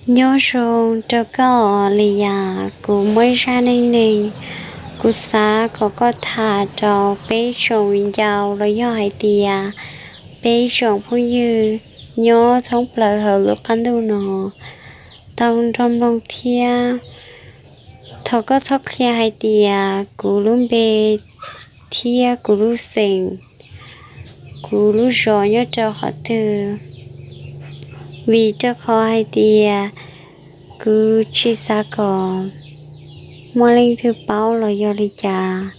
Nyob zoo rau koj li yam kuv muaj ib zaj neej neeg, kuv xav kom koj tham rau peb tsoom viv ncaus los yog hais tias peb tsoom phooj ywg nyob thoob plaws hauv lub qab ntuj no tau nrog mloog thiab. Thov koj txhob qhia hais tias kuv lub npe thiab kuv lub xeem, kuv lub zos nyob rau qhov twg, vim rau qhov hais tias kuv tsis xav kom muaj leej twg paub los yog li cas.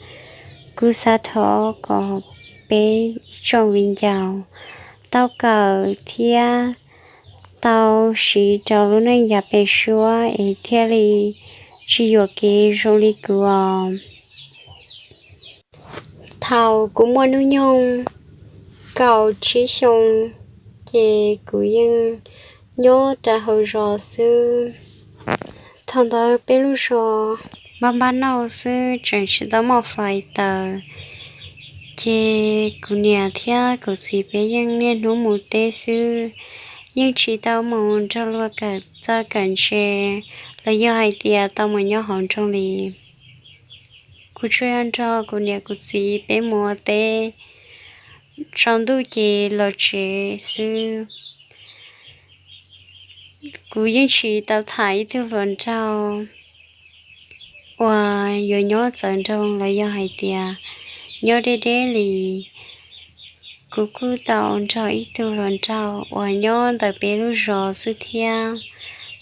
Kuv xav thov kom peb tsoom viv ncaus tau kawm thiab tau siv rau lub neej yav pem suab es thiaj li tsis yuam kev zoo li kuv os. Thaum kuv muaj hnub nyoog kaum tsib xyoo, ces kuv yeej nyob rau hauv zos xwb. Thaum ntawd peb lub zos npaj npaj nauj xwb, tseem tsis tau muaj fais taws, ces kuv niam thiab kuv txiv peb yeej niaj hnub mus teb xwb, yeej tsis tau mus nrog luag kawm txawj kawm ntse los yog hais tias tau mus nyob hauv nroog li. Kuv tsuas yog nrog kuv niam kuv txiv peb mus ua teb, tsaus ntuj ces los tsev xwb. Kuv yeej tsis tau tham ib tug hluas nraug uas yuav nyob txawv nroog los yog hais tias nyob deb deb li. Kuv kuj tau nrog ib tug hluas nraug uas nyob ntawm peb lub zos xwb thiab.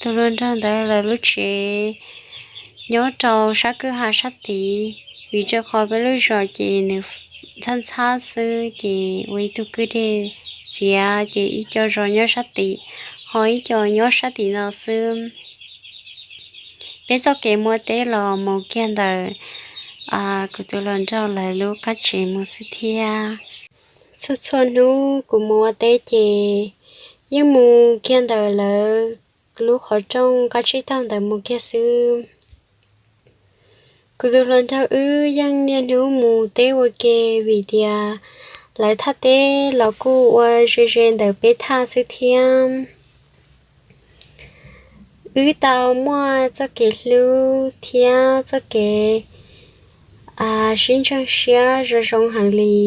Tus hluas nraug ntawd lawv lub tsev nyob rau sab kwj ha sab tid, vim rau qhov peb lub zos ces nws ntxhab ntxhab xwb, ces ua ib tug kwj deg txiav, ces ib co zos nyob sab tim, ho ib co nyob sab tim no xwb. Peb txoj kev mus ua teb los mus kiag ntawm kuv tus hluas nraug lawv lub qab tsev mus xwb thiab. Txhua txhua hnub kuv mus ua teb ces yeej mus kiag ntawm lawv lub qhov rooj qab tsib taug ntawd mus kiag xwb. Kuv tus hluas nraug wb yeej niaj hnub mus teb ua ke, vim tias lawv thaj teb los kuj ua ze ze ntawm peb thaj xwb thiab. Wb tau muaj txoj kev hlub thiab txoj kev sib ntseeg siab zoo zoo heev li.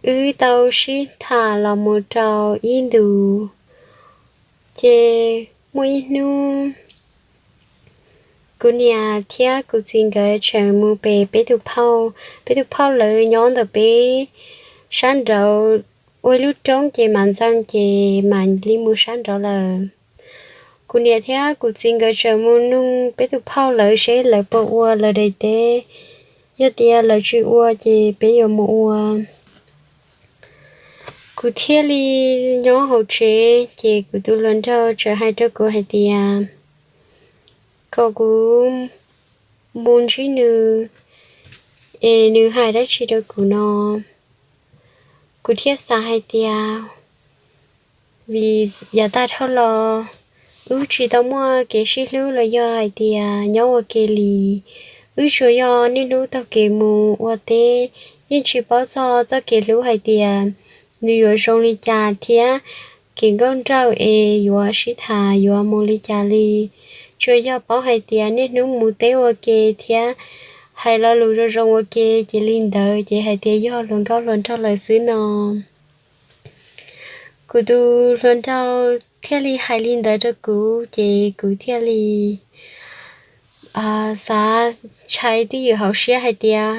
Wb tau sib tham los mus rau ib ntus, ces muaj ib hnub kuv niam thiab kuv txiv nkawd tseem mus pem peb tus phauj. Peb tus phauj lawv nyob ntawm peb sab nraud, ua ib lub roob ces mam ntxees ces mam li mus sab nraud lawm. Kuv niam thiab kuv txiv nkawd tseem mus nug peb tus phauj lawv seb lawv puas ua lawv daim teb, yog tias lawv tsis ua ces peb yuav mus ua. Kuv thiaj li nyob hauv tsev, ces kuv tus hluas nraug txawm hais rau kuv hais tias kom kuv mus ntsib nws, es nws hais dab tsi rau kuv no. Kuv thiaj xav hais tias, vim yav tag dhau los wb tsis tau muaj kev sib hlub los yog hais tias nyob ua ke li. Wb tsuas yog niaj hnub taug kev mus ua teb, yeej tsis paub txog txoj kev hlub hais tias nws yuav zoo li cas thiab kev nkauj nraug es yuav sib tham yuav mus li cas li. Tsuas yog paub hais tias niaj hnub mus teb ua ke thiab hais lo lus zoo zoo ua ke, ces li ntawd ces hais tias yog hluas nkauj hluas nraug lawm xwb no. Kuv tus hluas nraug thiaj li hais li ntawd rau kuv, ces kuv thiaj li xav ntshai twj ywm hauv siab hais tias,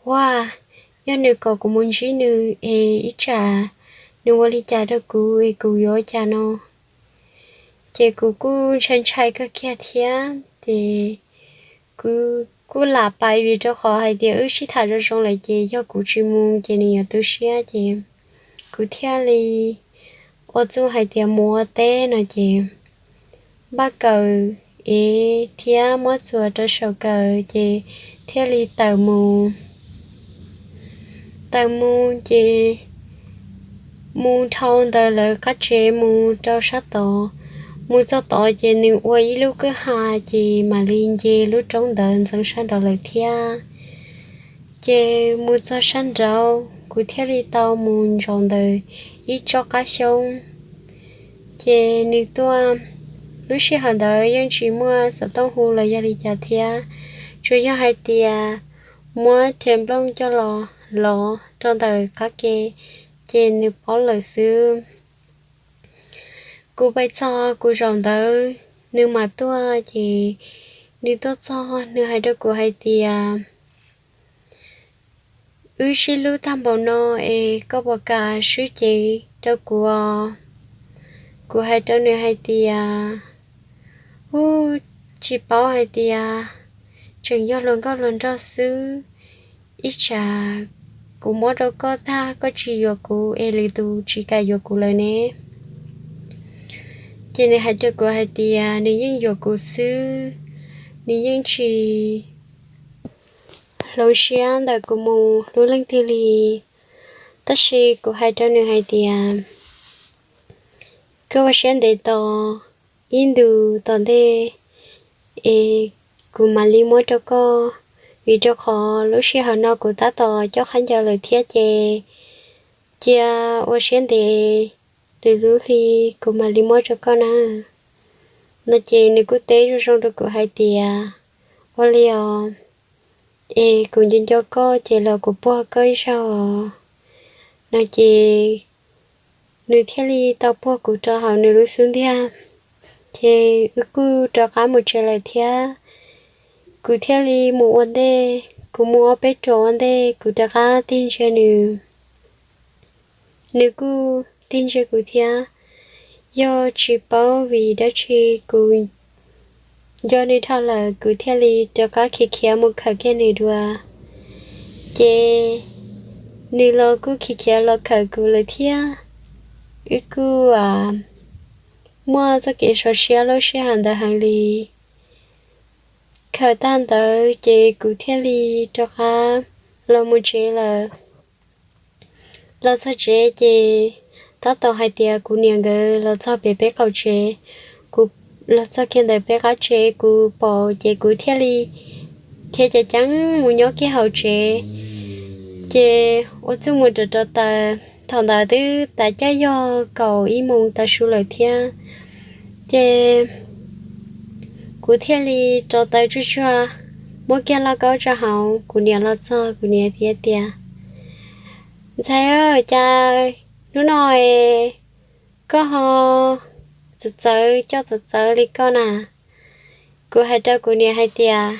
ua, yog nws kom kuv mus ntsib nws es ib tsam nws ua li cas rau kuv es kuv yuav ua cas no. Ces kuv kuj ntshai ntshai kawg kiag thiab, ces kuv kuj lam pais, vim rau qhov hais tias wb sib tham zoo zoo lawm ces yog kuv tsis mus ces nws yuav tu siab, ces kuv thiaj li ua txuj hais tias mus ua teb no ces npaj kawm ev thiab muab txuas rau saum kawm ces thiaj li tawm mus. Tawm mus ces mus dhau ntawm lawv qab tsev mus rau sab tod. Mus txog tod ces nws ua ib lub kwj ha, ces mam li nce lub roob ntawd ntxeev sab nraud lawm thiab. Ces mus txog sab nraud kuv thiaj li tau mus ntsaum ntawm ib tsob qab xyoob. Ces nws tuaj, lub sij hawm ntawd yeej tsis muaj xov tooj hu los yog li cas thiab, tsuas yog hais tias muab rhe nplooj coj los lov rau ntawm qab ke, ces nws paub lawm xwb. Kuv pais txog kuv zaum ntawd, nws mam tuaj ces nws tuaj txog nws hais rau kuv hais tias, wb sib hlub tag npaum no es koj puas kam swb cev rau kuv os? Kuv hais rau nws hais tias, ub, tsis paub hais tias tseem yog hluas nkauj hluas nraug xwb, ib tsam kuv muab rau koj tag koj tsis yuav kuv es lwm tus tsis kam yuav kuv lawm ne. Ces nws hais rau kuv hais tias nws yeej yuav kuv xwb, nws yeej tsis hloov siab ntawm kuv mus hlub leej twg li. Tab sis kuv hais rau nws hais tias, koj ua siab ntev tos ib ntus tom ntej es kuv mam li muab rau koj, vim rau qhov lub sij hawm no kuv tab tom coj khaub ncaws lawm thiab ces cia ua siab ntev lwm lub hli kuv mam li muab rau koj na. No ces nws kuj teb zoo zoo rau kuv hais tias, ua li os, es kuv nco nco koj ces los kuv puag koj ib zaug os. No ces nws thiaj li tau puag kuv rau hauv nws lub xub ntiag, ces wb kuj rov qab mus tsev lawm thiab. Kuv thiaj li mus ua ntej, kuv mus ob peb ruam ua ntej kuv rov qab tig ntsia nws. Nws kuj tig ntsia kuv thiab. Yog tsis paub vim dab tsi kuv nco nws dhau lawm kuv thiaj li rov qab khiav khiav mus khawm kiag nws dua. Ces nws los kuj khiav khiav los khawm kuv lawm thiab. Wb kuj muaj txoj kev sov siab lub sij hawm ntawd heev li. Khawm tag ntawd ces kuv thiaj li rov qab los mus tsev lawm. Los txog tsev ces tab tom hais tias kuv niam nkawd los txog pem peb qaum tsev, kuv los txog kiag ntawm peb qab tsev kuv pom ces kuv thiaj li khiav ceev ceev mus nyob kiag hauv tsev. Ces ua txuj mus rau rau taws, thaum ntawd twb tav caij yog kaum ib moos tav su lawm thiab. Ces kuv thiaj li rau taws tsuag tsuag, muab kiag lauj kaub tso hauv, kuv niam los txog kuv niam thiaj tias, ntxhais, cas hnub no koj ho txawv txawv coj txawv txawv li koj na? Kuv hais rau kuv niam hais tias,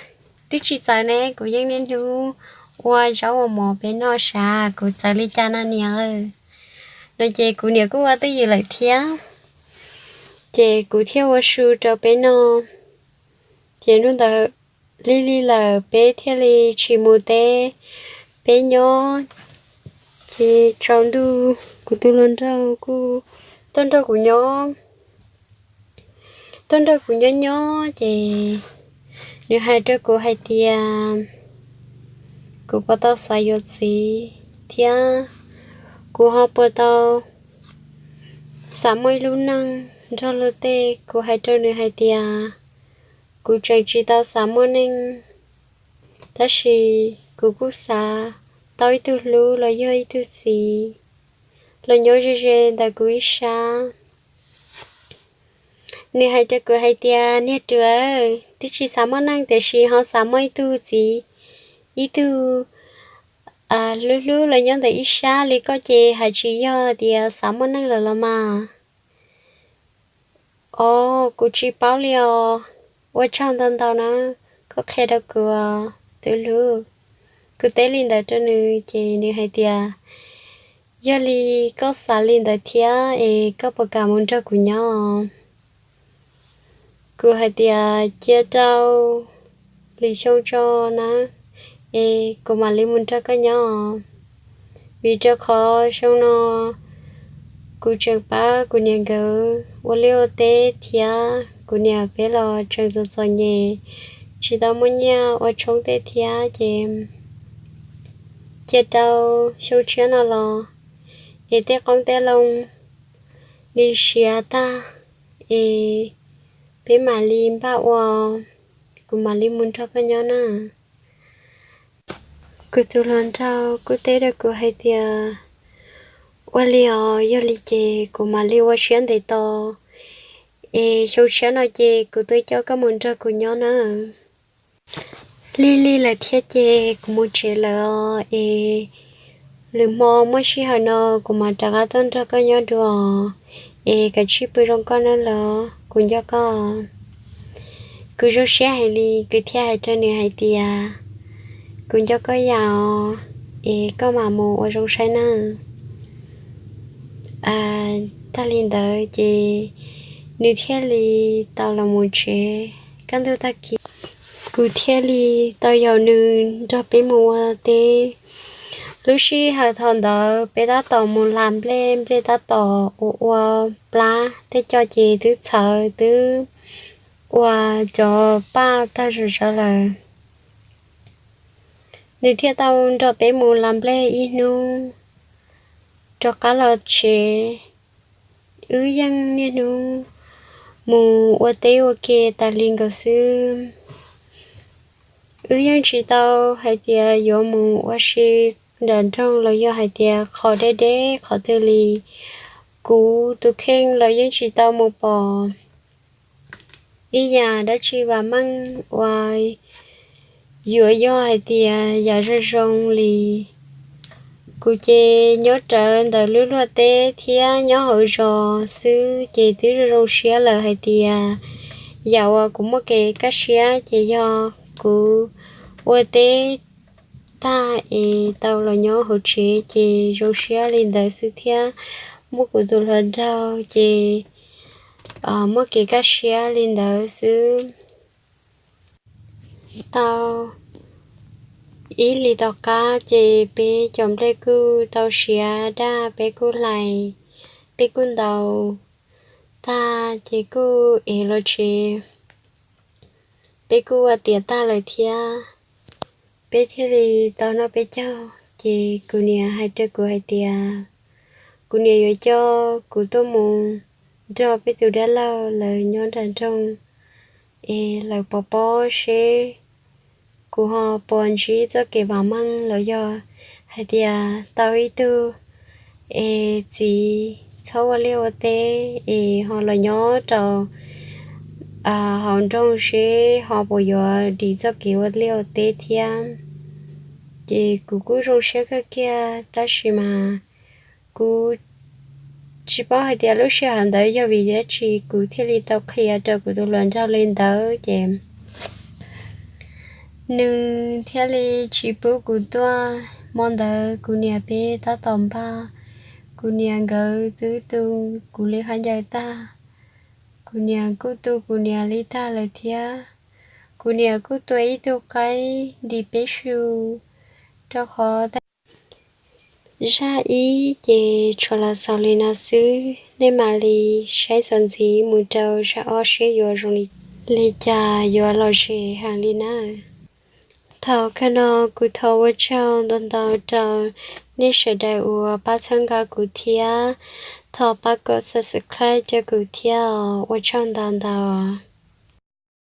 twb tsis txawv ne, kuv yeej niaj hnub ua zaub ua mov peb noj sav, kuv txawv li cas na niam? No ces kuv niam kuj ua twj ywm lawm thiab. Ces kuv thiaj ua su rau peb noj. Ces hnub ntawd lig lig lawm peb thiaj li tsis mus teb, peb nyob. Ces tsaus ntuj kuv tus hluas nraug kuj tuaj nrog kuv nyob. Tuaj nrog kuv nyob nyob ces nws hais rau kuv hais tias, kuv puas tau xav yuav txiv thiab kuv ho puas tau xav muaj ib lub neej nrog luag tej. Kuv hais rau nws hais tias, kuv tseem tsis tau xav muaj neej, tab sis kuv kuj xav tau ib tug hlub los yog ib tug txiv los nyob ze ze ntawm kuv ib sab. Nws hais rau kuv hais tias, niag ruam, twb tsis xav muaj neej tiam sis ho xav muaj ib tug txiv, ib tug hlub hlub los nyob ntawm ib sab li koj ces hais tsis yog tias xav muaj neej lawm los mas. Os, kuv tsis paub li os. Ua tsaug ntau ntau na, koj qhia rau kuv os tus hlub. Kuv teb li ntawd rau nws ces nws hais tias, yog li koj xav li ntawd thiab es koj puas kam mus nrog kuv nyob? Kuv hais tias, cia rau lwm xyoo tso na, es kuv mam li mus nrog koj nyob. Vim rau qhov xyoo no kuv tseem pab kuv niam nkawd ua liaj ua teb thiab kuv niam peb los tseem txom txom nyem, tsis tau muaj nyiaj ua tshoob tej thiab ces cia rau xyoo tshiab no los es tej qoob tej loo li siav tag es peb mam li npaj ua, kuv mam li mus nrog koj nyob na. Kuv tus hluas nraug kuj teb rau kuv hais tias, ua li os, yog li ces kuv mam li ua siab ntev tos Es xyoo tshiab no ces kuv tuaj coj koj mus nrog kuv nyob na. Lig lig lawm thiab ces kuv mus tsev lawm os, es lwm hmo muaj sij hawm no kuv mam rov qab tuaj nrog koj nyob dua, es kav tsij pw zoo koj nawb los, kuv nco koj. Kuv zoo siab heev li, kuv thiaj hais rau nws hais tias, kuv nco koj ib yam os, es koj mam mus ua zoo saib nawb. Tag li ntawd ces nws thiaj li tau los mus tsev. Kaj ntug tag kis kuv thiaj li tau yaum nws nrog peb mus ua teb. Lub sij hawm thaum ntawd peb tab tom mus las nplej, nplej tab tom ua ua plab, tej co ces twb txhawv twb ua cov paj tag zom zaws lawm. Nws thiaj tau nrog peb mus las nplej ib hnub rov qab los tsev. Wb yeej niaj hnub mus ua teb ua ke tas li nkaus xwb. Wb yeej tsis tau hais tias yuav mus ua si nram nroog los yog hais tias qhov deb deb qhov twg li. Kuv tus kheej los yeej tsis tau mus pom ib yam dab tsi vam meej uas yuav yog hais tias yam zoo zoo li. Kuv ces nyob rawv ntawm lub luaj teb thiab nyob hauv zos xwb ces twb zoo zoo siab lawm hais tias yam uas kuv muaj kev kaj siab ces yog kuv ua teb tag es tau los nyob hauv tsev ces zoo siab li ntawd xwb thiab muaj kuv tus hluas nraug ces muaj kev kaj siab li ntawd xwb. Tau ib hlis tom qab ces peb cov nplej kuj tau siav daj, peb kuj hlais, peb kuj ntaus tag ces kuj ev los tsev. Peb kuj ua tiav tag lawm thiab, peb thiaj li tau noj peb caug. Ces kuv niam hais rau kuv hais tias kuv niam yuav coj kuv tuaj mus nrog peb tus dab laug lawv nyob nram nroog es lawv pov pob seb kuv ho puas ntsib txoj kev vam meej los yog hais tias tau ib tug es txiv txhob ua liaj ua teb es ho los nyob rau hauv nroog seb ho puas yuav dim txoj kev ua liaj ua teb thiab. Ces kuv kuj zoo siab kawg kiag tab sis mas kuv tsis paub hais tias lub sij hawm ntawd yog vim dab tsi kuv thiaj li tau qhia rau kuv tus hluas nraug li ntawd ces nws thiaj li tsis pub kuv tuaj. Hmo ntawd kuv niam peb tab tom npaj, kuv niam nkawd twb tu kuv li khaub ncaws tag, kuv niam kuj tu kuv niam li tag lawm thiab. Kuv niam kuj tua ib tug qaib ntim peb su rau qhov zaj ib ces tsuas los xaus li no xwb, nej mam li saib txuas ntxiv mus rau zaj ob seb yuav zoo li cas, yuav lom zem heev li nawb. Thaum kawg no kuv thov ua tsaug ntau ntau rau nej sawv daws uas pab txhawb nqa kuv thiab, thov pab kom subscribe rau kuv thiab os, ua tsaug ntau ntau.